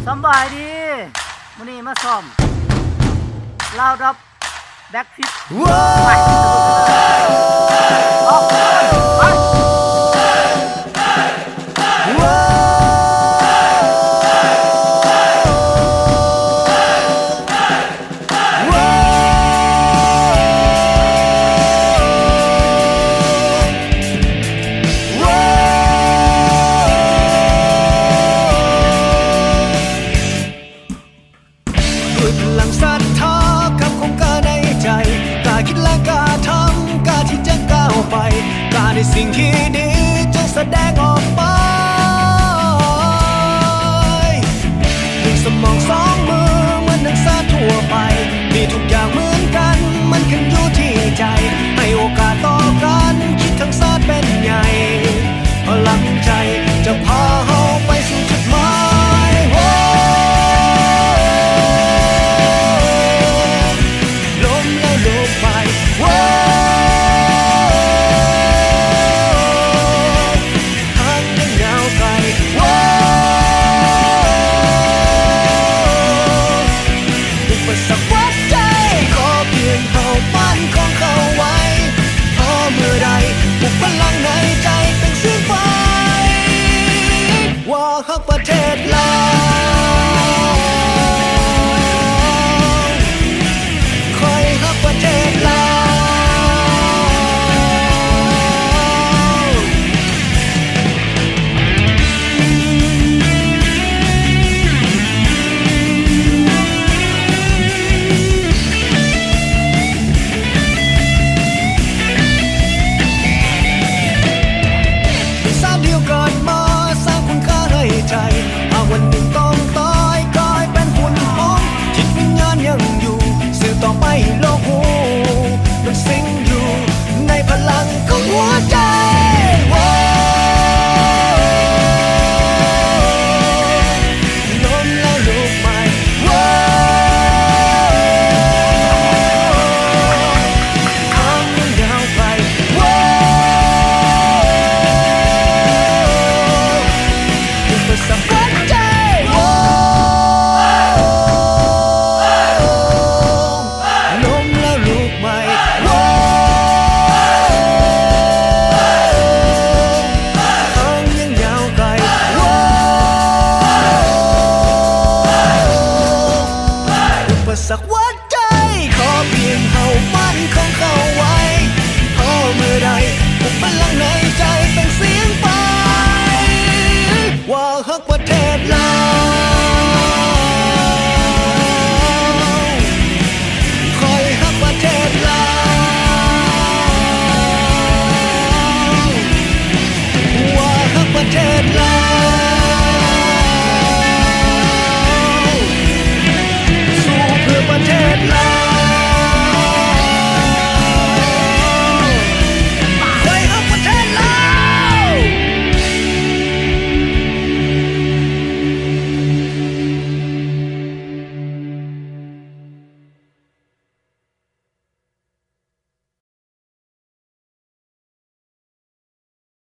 ສຳບາຍດີ ມື້ນີ້ມາຊ້ອມ ລາວດັອບ ແບັກຟິດ ໄປ ອອກ ໄປ ດ້ວຍພະລັງສັດທາກັບຄວາມກ້າໃນໃຈ ກ້າຄິດແລະກ້າທຳ ກ້າທີ່ຈະກ້າວໄປ ກ້າໃນສິ່ງທີ່ດີ ຈົ່ງສະແດງອອກໄປ. ມີສະໝອງສອງມືເໝືອນນັກສຶກສາທົ່ວໄປ ມີທຸກຢ່າງເໝືອນກັນ ມັນຂຶ້ນຢູ່ທີ່ໃຈ ໃຫ້ໂອກາດຕໍ່ກັນ ຄິດທັງຊາດເປັນໃຫຍ່ ພະລັງໃຈຈະພາເຮົາໄປສູ່ຈຸດໝາຍ ໂອ້ ລົ້ມແລ້ວລຸກໄປ ໂອ້ ຫາກຍັງຍາວໄກ ໂອ້ ອຸປະສັກວັດໃຈ ຂໍພຽງເຮົາໝັ້ນຄົງເຂົ້າໄວ້ ພໍເມື່ອໃດ ປຸກພະລັງໃນໃຈເປັນສຽງໄຟ ວ່າຮັກປະເທດລາວ ຂ້ອຍຮັກປະເທດລາວ. ເປັນຊາດດຽວເກີດມາ ສ້າງຄຸນຄ່າໃຫ້ໃຈ ຫາກວັນໜຶ່ງ